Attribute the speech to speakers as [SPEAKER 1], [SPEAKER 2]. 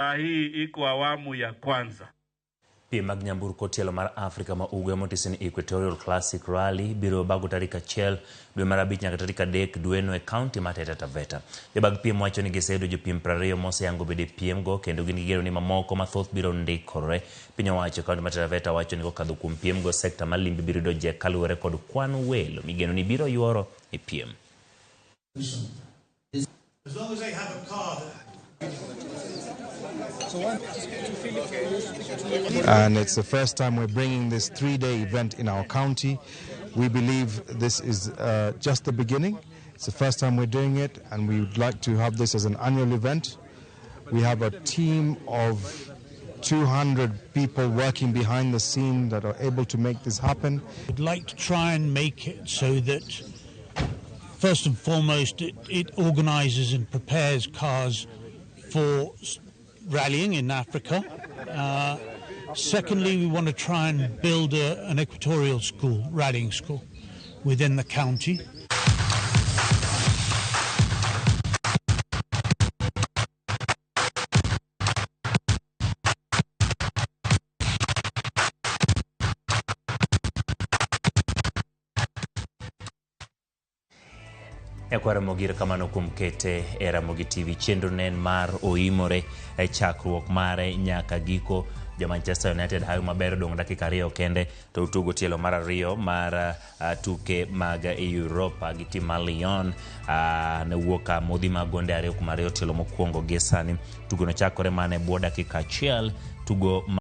[SPEAKER 1] Saa hii iko awamu ya kwanza.
[SPEAKER 2] Piem mag nyamburko tielo mar Afrika ma Ugwe motisi ni Equatorial Classic Rally biro bago tarik 1 dwe mar 5 nyaka tarik 3 dweno e kaunti ma Taita Taveta. Jobag piem wacho ni giseyudo jopiem 20 moseyango bedo e piemgo kendo gin gi geno ni mamoko mathoth biro ndikore. Piny owacho e kaunti ma Taita Taveta wacho ni kokadho kuom piemgo sekta mar limbe biro yudo jek kaluwore kod kwan welo migeno ni biro yuoro e piem.
[SPEAKER 3] As long as they have a car.
[SPEAKER 4] And it's the first time we're bringing this 3-day event in our county. We believe this is just the beginning. It's the first time we're doing it, and we would like to have this as an annual event. We have a team of 200 people working behind the scene that are able to make this happen.
[SPEAKER 3] We'd like to try and make it so that, first and foremost, it organises and prepares cars for rallying in Africa. Secondly, we want to try and build an equatorial school, rallying school, within the county.
[SPEAKER 2] Nyakwar Ramogi erokamano kuom kete e Ramogi TV. Chenro ne en mar oimore e chakruok mare nyaka giko. Jo Manchester United hayo maber odong' dakika 2 kende to utugo tielo mar 2 mar tuke mag Europa gi tim mar Lyon. Ne wuok ka modhi mag gonde 2-2 tielo mokwongo gi sani. Tugono chakore mana e bwo dakika 1 tugo.